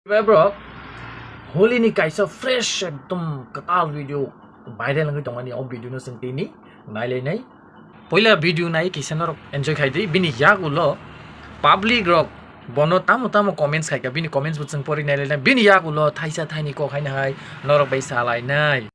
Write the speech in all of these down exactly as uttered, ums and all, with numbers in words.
Bro, Holi ni kaisa fresh ekdom kwtal video viral wngwi tongmani, o video no chwng tini nailainai. Poila video nai kisa norok enjoy khai di, bini yagulo public rok bono tamo tamo comments khaika, bini comments bo chwng pori nailainai, bini yagulo thaisa thaini kok haino hai norok bai salainai.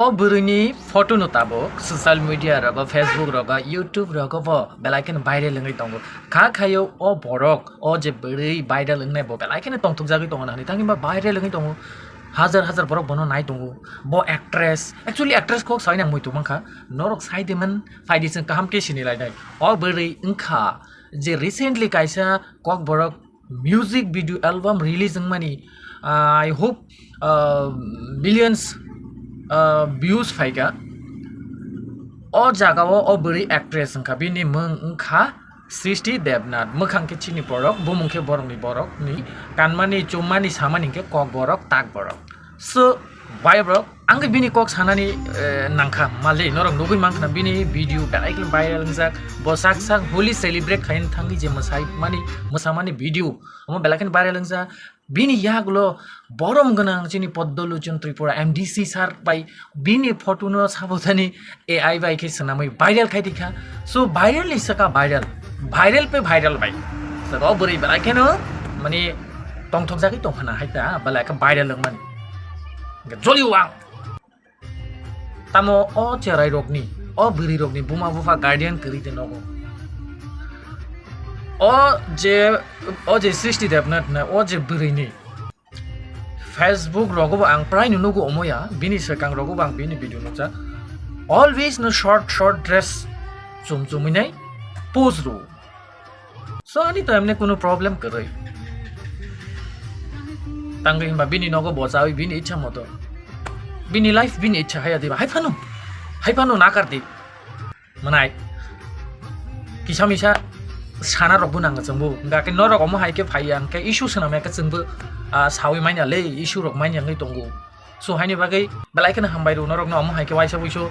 O bwrwini photo no tabuk social media rogo, Facebook rogo, YouTube rogo bo belai kheno viral wngwi tongo. Kha khayo o borok, o je bwrwi viral wngnai bo belai kheno tongthokjagwi tongo na hinwi, tangwi ba viral wngwi tongo. Hajar hajar borok bono nai tongo. Bo actress, actually actress kok sai nang muitu mankha. Norok sai de man, phai di chwng kaham khe sini lainai. O bwrwi wngkha je recently kaisa Kokborok music video album release wngmani, ah, I hope, ah, billions, ah, views phaika. O jagao o bwrwi actress wngkha, bini mung wngkha Srishti Debnath, mwkhang khe chini borok, bumung khe borokni borokni, kanmani, chummani, samani hinkhe kok borok, tak borok. So, bai borok, ang khe bini kok sanani, eh, nangkha, mali, norok nugwi mankha bini video belai khe viral wngjak, bo sak sak Holi celebrate khaina thangwi je mwsai mani, mwsamani video, omo belai khe viral wngjak. Bini yagulo borom gwnang chini Poddo Lochon Tripura M D C sir bai bini photo no sabotani A I bai khe swnamwi viral khai dikha. So viral ni saka viral, viral pe viral bai. Saka o bwrwi belai kheno mani tongthok jagwi tongkhana hai ta belai khe viral wngmani. Joli wang. Tamo o cherai rokni, o bwrwi rokni buma bupha guardian kwrwi de nogo. O je, o je Srishti Debnath na, o je bwrwini Facebook rogo bo ang prai no nugo omoya, bini swkang rogo bo ang bini video nukjak. Always no short short dress chum chumui nai post ro. So ani to emne kuno problem kwrwi. Tangwi himba bini nogo bochawi bini ichha moto. Bini life bini ichha haya diba. Hai phano. Hai phano nakar di. Manai. Kisa misa sana rok bo nang chwngbo. Hingkha khe norok omo hai khe phaiya hingkhe issue swnam ya khe chwngbo, ah, sawi manya le issue rok manya wngwi tongo. So haini bagwi belai kheno hambai rw norokno omo hai khe waisa wuisu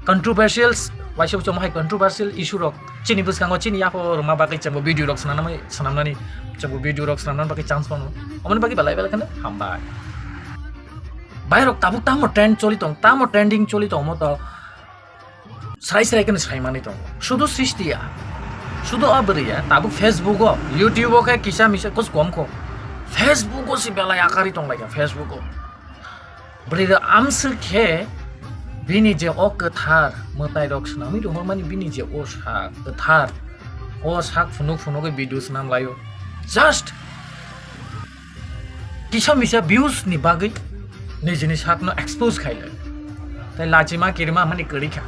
controversial, waisa wuisu omo hai controversial issue rok chini bwskango chini yaphao rwma bagwi chwngbo video rok swnamnani, swnamnani chwngbo video rok swnamnani bagwi chance mano. Omoni bagwi belai belai kheno hambai. Bai rok tabuk tamo trend choli tong, tamo trending choli tongmo to. Srai srai khe swrai manwi tongo. Sudu Srishti ya. Sudu o bwrwi ya. Tabuk Facebook o, YouTube o khe kisa misa kus kom kho. Facebook o si belai akari tong lai kha Facebook o. Bwrwi rok amswk khe bini je o kwthar mwtai rok swnamwi rwmani bini je o sak kwthar. O sak phunuk phunuk video swnam laio. Just kisa misa views ni bagwi nijini sakno expose khailai. Tai lachima kirima mani kwrwi kha.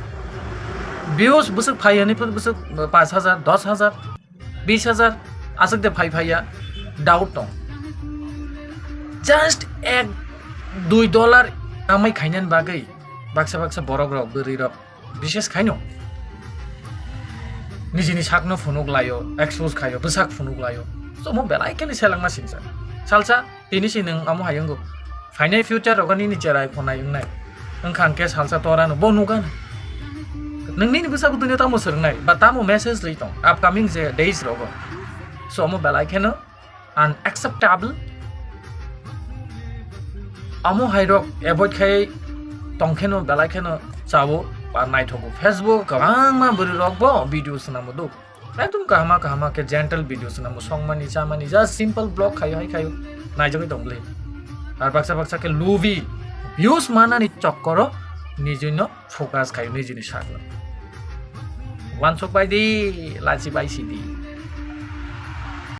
Views bwswk phai hwnwi phano bwswk paanch hajar, dos hajar, bis hajar aswk de phai phaiya doubt tong. Just ek dui dollar kamai khainani bagwi baksa baksa borok rok, bwrwi rok Bishes khaino nijini sakno phunuk laio, expose khaio, bwsak phunuk laio. So, omo belai kheno selengma singsa. Salsa, tini si nwng amo hai wngo. Phainai future rogo nini cherai khonai wngnai. Wngkha hwnkhe salsa torano bo nukgana. Nwng nini bwsakgo duino tamo swrwngnai, ba tamo message rwi tong, upcoming je days rogo. So, omo belai kheno unacceptable. Amo hai rok avoid khai tong kheno belai kheno chao ba naithogo. Facebook kwbangma bwrwi rok bo video swnamo do. Ekdom kahama kahama khe gentle video swnamo, songmani chamani just simple vlog khayo hai khayo naijagwi tong bwle. Ar baksa baksa khe lubi views manani chokkoro nijino focus khayo nijini sakno. Wansuk bai di, lachi bai si di.